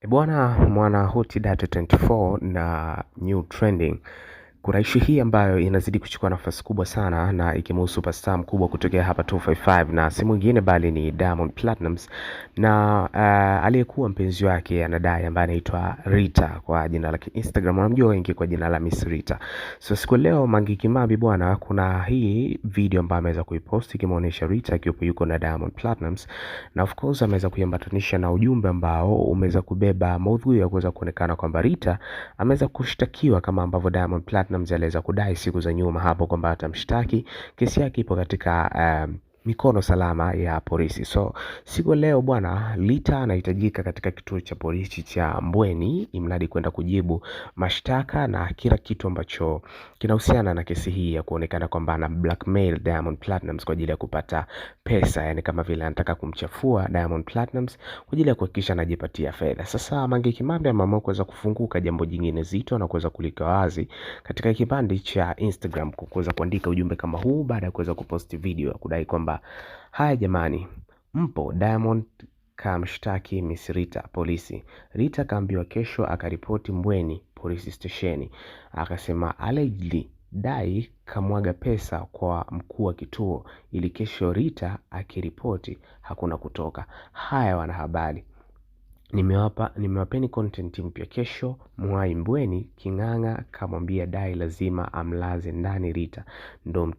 Bwana mwana Hot Data 24 na New Trending. Kuna ishu hii ambayo inazidi kuchukua nafasi kubwa sana na ikimhusu superstar mkubwa kutokea hapa 255 na si mwingine bali ni Diamond Platnumz na aliyekuwa mpenzi wake anadai ambaye anaitwa Rita kwa jina la Instagram, wanamjua wengi kwa jina la Miss Rita. So siku leo Mange Kimambi bwana, kuna hii video ambayo ameweza kuiposti ikimuonyesha Rita akiwa yuko na Diamond Platnumz, na of course ameweza kuiambatanisha na ujumbe ambao umeweza kubeba maudhui ya kuweza kuonekana kwamba Rita ameweza kushtakiwa kama ambavyo Diamond Platnumz aliweza kudai siku za nyuma hapo kwamba atamshtaki. Kesi yake ipo katika mikono salama ya polisi. So siku leo bwana, Rita anahitajika katika kituo cha polisi cha Mbweni imradi kwenda kujibu mashtaka na kila kitu ambacho kinahusiana na kesi hii ya kuonekana kwamba ana blackmail Diamond Platnumz kwa ajili ya kupata pesa, yani kama vile anataka kumchafua Diamond Platnumz kwa ajili ya kuhakikisha anajipatia fedha. Sasa Mange Kimambi ameamua kuweza kufunguka jambo jingine zito na kuweza kulika wazi katika kipande cha Instagram kwa kuweza kuandika ujumbe kama huu baada ya kuweza kuposti video ya kudai kwamba haya jamani, mpo Diamond kamshtaki Miss Rita polisi. Rita kaambiwa kesho akaripoti Mbweni polisi stesheni, akasema allegedly Dai kamwaga pesa kwa mkuu wa kituo ili kesho Rita akiripoti hakuna kutoka. Haya wanahabari, nimewapeni content mpya kesho Mwai Mbweni. King'ang'a kamwambia Dai lazima amlaze ndani Rita ndo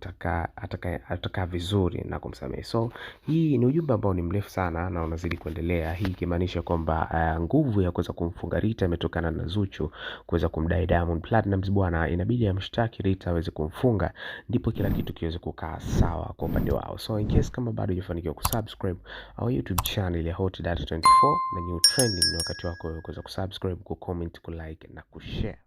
atakaa vizuri na kumsamehe. So hii ni ujumbe ambao ni mrefu sana na unazidi kuendelea, hii ikimaanisha kwamba nguvu ya kuweza kumfunga Rita imetokana na Zuchu kuweza kumdai Diamond Platnumz bwana, inabidi amshtaki Rita aweze kumfunga ndipo kila kitu kiweze kukaa sawa kwa upande wao. So in case kama bado hujafanikiwa kusubscribe our YouTube channel ya Hot Data 24 na New Trending, ni wakati wako kuweza kusubscribe, kucomment, kulike na kushare.